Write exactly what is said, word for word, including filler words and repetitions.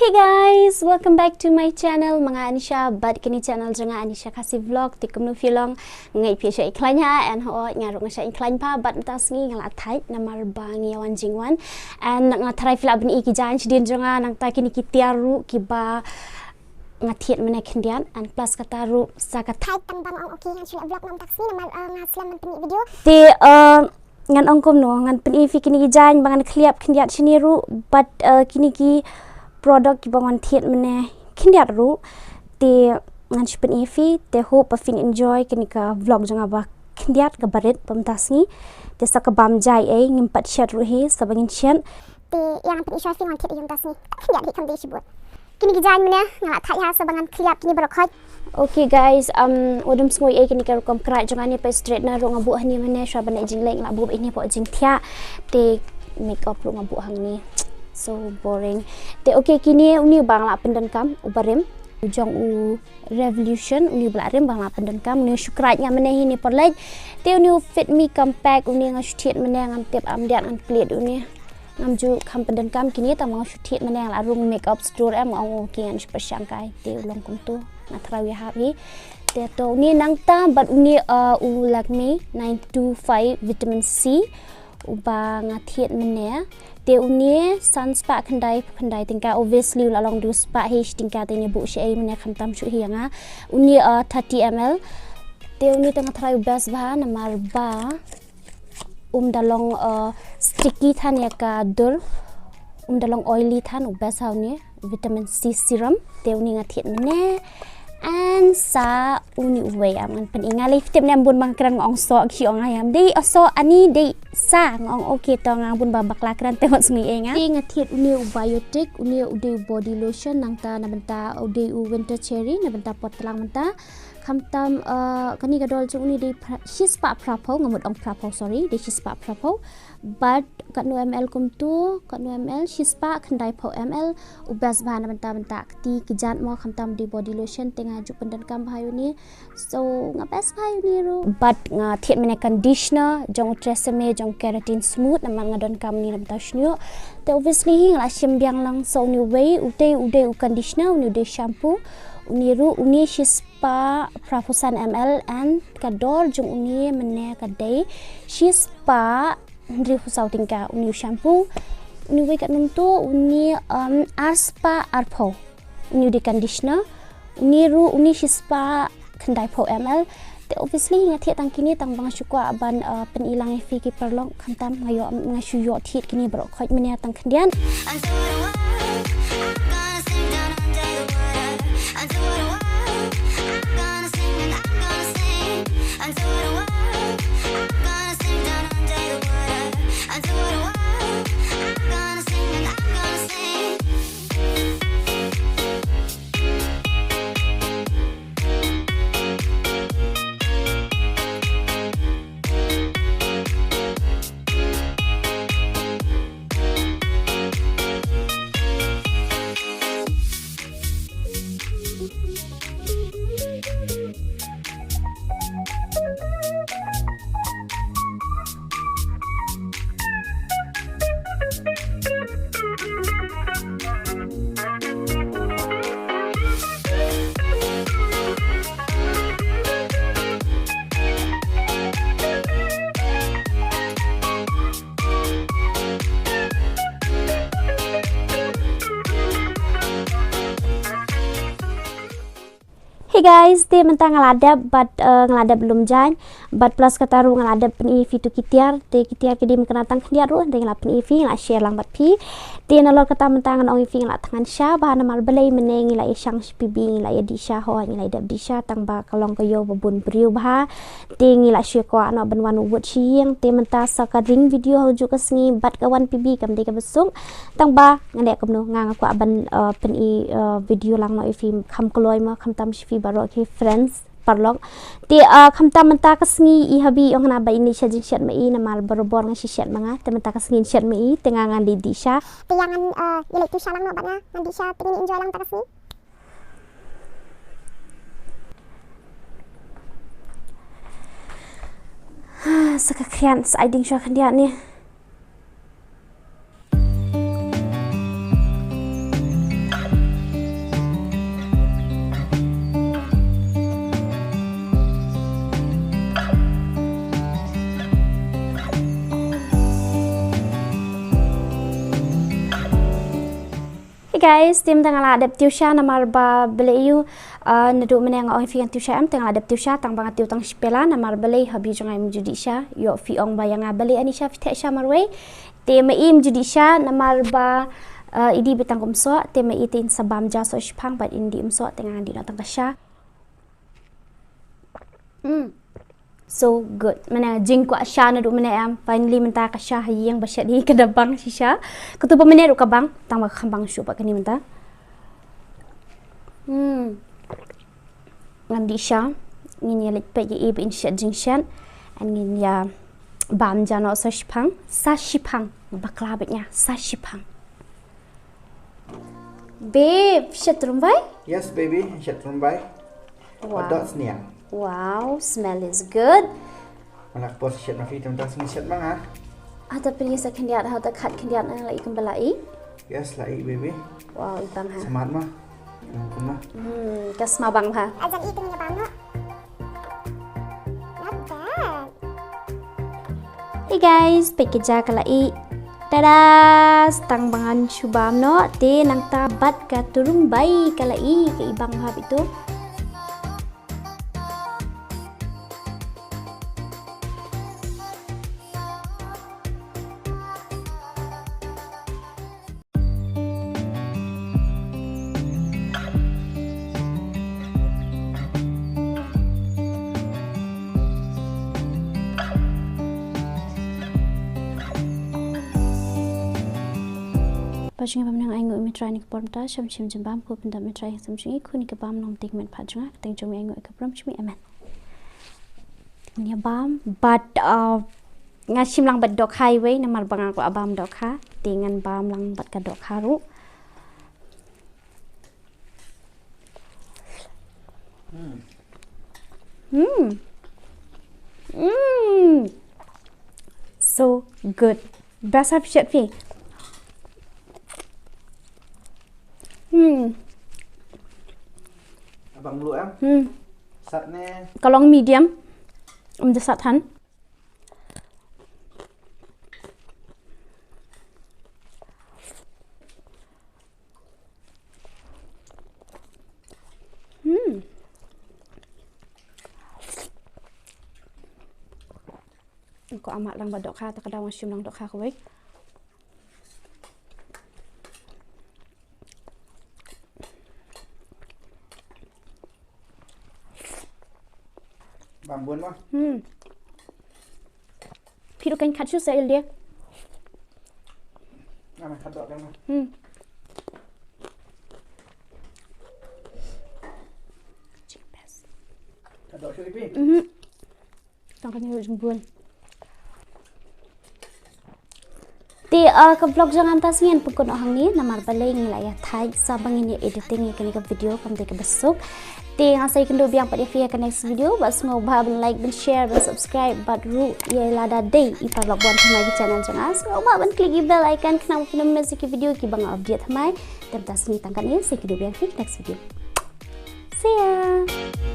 Hey guys, welcome back to my channel. Ma nga Anisha bad kane channel jong nga, Anisha Khasi Vlog. Te kumno phi long? Nga ngeit phi shu ïa khlaiñ ha, and hooid nga ruh nga shu ïa khlaiñ bha, bad mynta sngi nga la thait namar ba ngi ïa wan jingwan. And nga tharai phi lah ban i ki jaiñ shadien jong nga, nangta kine ki tiar ruh kiba nga thied mynne khyndiat, and plus kata ruh sa ka thait tang ba nga ong okay ngan shu leh vlog namar mynta sngi namar, eh, nga slem ban pynmih video. Te, eh, ngan ong kumno, ngan pyni phi kine ki jaiñ ba ngan khlieh khyndiat shane ruh, bad, eh, kine ki product kiba ngan thied mynne khyndiat ruh. Te ngan shu pyni phi, te hope ba phin enjoy kane ka vlog jong nga ba khyndiat kaba rit ba mynta sngi. Te sa ka bam jai ei, ngim pat shet ruh hi, sa ba ngin shet. Te ïa ngan pyni shuwa phi ngan thied ei mynta sngi. Khyndiat hi kham dei shibun. Kine ki jaiñ mynne nga la thait ha, sa ba ngan khlieh kine baroh khoit. Okay guys, um, wat ym sngew ei, kine ki rukom krai jong nga ne, peit straightner ruh nga buh hangne mynne, shuwa ban leh jingleh nga la buh ine hapoh jingthiah. Te makeup ruh nga buh hangne. So boring. Te okay, kine une uba nga la pyndonkam, u barim. U jong u Revolution, une uba la rim ba nga la pyndonkam, une u shu krai nga mynne hi ne por leit. Te une u Fit Me Compact, une nga shu thied mynne, ngam tip, am diat ngan plie une. Ngam ju kham pyndonkam kine, tang ba nga shu thied mynne, nga la rung Makeup Store em, nga ong okay ngan shu pyrshang kai. Te u long kumto, nga tharai u ïahap hi. Te to une nangta bad une, uh, u Lakme nine two five Vitamin C uba nga thied mynne. Te une san spah khyndai phew khyndai tyngka, obviously u la long dei u spah hi shi tyngka, te une buh shi ei mynne, khamtam shuh hi ïa nga. Une, uh, thirty M L. Te une te nga tharai u best bha namar ba um da long, uh, sticky than ïa ka dur, um da long oily than, u best ha une, vitamin C serum. Te une nga thied mynne. And sa une uwei, am ngan pyni, nga lei tip ne, ym bun ba nga kren nga ong soh, ki ong ai am dei, oh, soh ani dei sa, nga ong okay, to nga bun ba bakla kren te wat sngew ei nga. Te nga thied une u Biotic, une u dei u body lotion, nangta na bynta u dei u Winter Cherry, na bynta por tlang mynta. Khamtam, uh, kane ka dor jong une dei phra-, shispah phraphew, nga mut ong phraphew, sorry, dei shispah phraphew. Bad katno M L kumto, katno M L, shispah khyndaiphew M L, u best bha na bynta, bynta kti ki jait mo, khamtam dei body lotion, te nga ju pyndonkam bha ïa une. So nga best bha ïa une ruh. Bad nga thied mynne conditioner jong u Tresemme jong Keratin Smooth, namar nga donkam une na bynta u shñiuh. Te obviously hi nga la shim biang lang, so une uwei, u dei, u dei u conditioner, une u dei shampoo, une ruh, une shispah phraphew san M L, and ka dor jong une mynne ka dei shispah hynriewphew saw tyngka. Une u shampoo, une uwei katno kumto, une, um, arspah arphew. Une u dei conditioner, une ruh, une shispah khyndaiphew M L. Te obviously nga thied tang kine tang ba nga shu kwah ban, uh, pyni lang ïa phi ki paralok, khamtam nga ïoh, nga shu ïoh thied kine baroh khoit mynne tang khyndiat. Hey guys, te mynta nga la dep, bad, eh, nga la dep lum jaiñ, bad plus kata ruh nga la dep pyni ïa phi tu ki tiar, te ki tiar ki dei mynta tang khyndiat ruh, te nga la pyni ïa phi, nga la share lang bad phi. Te nalor kata mynta ngan ong ïa phi nga la thngan sha bha namar balei mynne ngi la ïa shang shi P B, ngi la ïa dih sha, hooid ngi la ïa dep dih sha, tang ba ka long ka ïew ba bun briew bha. Te ngi la shu kwah noh ban wan wut shi ïing, te mynta sa ka ring video ha u juh ka sngi bad ka wan P B kam dei kaba suk. Tang ba nga dei kumno, nga nga kwah ban, uh, pyni, uh, video lang noh ïa phi, kham kloi mo, khamtam shi phi baroh ki friends paralok. Te, uh, khamtam mynta ka sngi i hubby i ong hana ba in leit sha jingshet ma i namar barabor nga shu shet ma nga, te mynta ka sngi in shet ma i, te nga ngan dih dih sha. Te ïa ngan, uh, ïa leit tu sha lang noh bad nga, ngan dih sha, te ngin enjoy lang mynta ka sngi. Sa ka khriat, sa ai ding shuwa khyndiat ne. Guys, te mynta nga la dep tiew sha namar ba balei ïa u, ah, naduh mynne nga ong ïa phi ngan tiew sha em, te nga la dep tiew sha tang ba nga tiew tang shipela namar balei hubby jong nga im ju dih sha, ïoh phi ong ba ïa nga balei ani sha phi theh sha marwei. Te ma i im ju dih sha namar ba, ah, i dih beit tang kum soh, te ma i te in sa bam ja soh shipang bad in dih um soh, te nga ngan dih noh tang ka sha. Hmm. So good. Mynne jingkwah sha naduh mynne em. Finally mynta ka sha ha ïing ba shet hi ka da bang shisha. Katu ba mynne ruh ka bang. Tang ba ka kham bang shuh pat kane mynta. Hmm. Ngan dih sha. Ngin ïa leit peit ïa i ba in shet jingshet. And ngin ïa bam ja noh sa shipang. Sa shipang. Bakla beit nga. Sa shipang. Babe, shet trum bai? Yes, baby, shet trum bai. Wow. Adot sniang. Wow, smell is good. Malak pos shet ma phi tum tas shet ma nga. Ata pini sa khyndiat, ha ta khat khyndiat na la i kembala i. Yes, la i, baby. Wow, i bang ha. Samat ma. Kum kum ma. Hmm, ka sma bang ha. Ajan i kini bang no. Not bad. Hey guys, peit ka ja ka la i. Tada! Tang ba ngan shu bam noh, te nangta bad ka trum bai ka la i, ka i bang hap itu. Ba jong ngi bam nang ai nguh ïa me Trai ha kane ka por mynta, shem shem jam bam ko pyndap me Trai ha ka sem jong ngi, khun ïa ka bam nang tik met pha jong nga, ka teng jong me ai nguh ïa ka burom jong me, amen. Ngan ïa bam, but, uh, nga shim lang bad dohkha iwei, namar ba nga kwah bam dohkha, te ngan bam lang bad ka dohkha ruh. Hmm. Hmm. Hmm. So good. Best I've shet phi. Hmm. Abang blue em? Hmm. Sat ne? Ka long medium. Um, the sat han. Hmm. Ko amat lang ba dohkha, ta ka daw nga shim lang dohkha kawei. Bam bun ma. Hmm. Phi ruh kan khat shu sa il dia. Nga ma khat doh kan ma. Hmm. Khat doh shu ipi. Mhm. Tang kan yu jing bun. Te, uh, ka vlog jong nga mynta sngi ngan pynkut noh hangne, namar balei ngi la ïa thait sa ba ngin ïa editing ïa kane ka video kam dei kaba suk. Te nga sa ïakynduh biang pat ïa phi ha ka next video, bad sngewbha ban like, ban share, ban subscribe, bad ruh ïa lada dei i paralok ba wan thymmai ki channel jong nga, sngewbha ban click ïa bell icon khnang ba phin ym miss ïa ki video kiba nga update thymmai. Te mynta sngi tang katne, sa ïakynduh biang phi next video. See ya.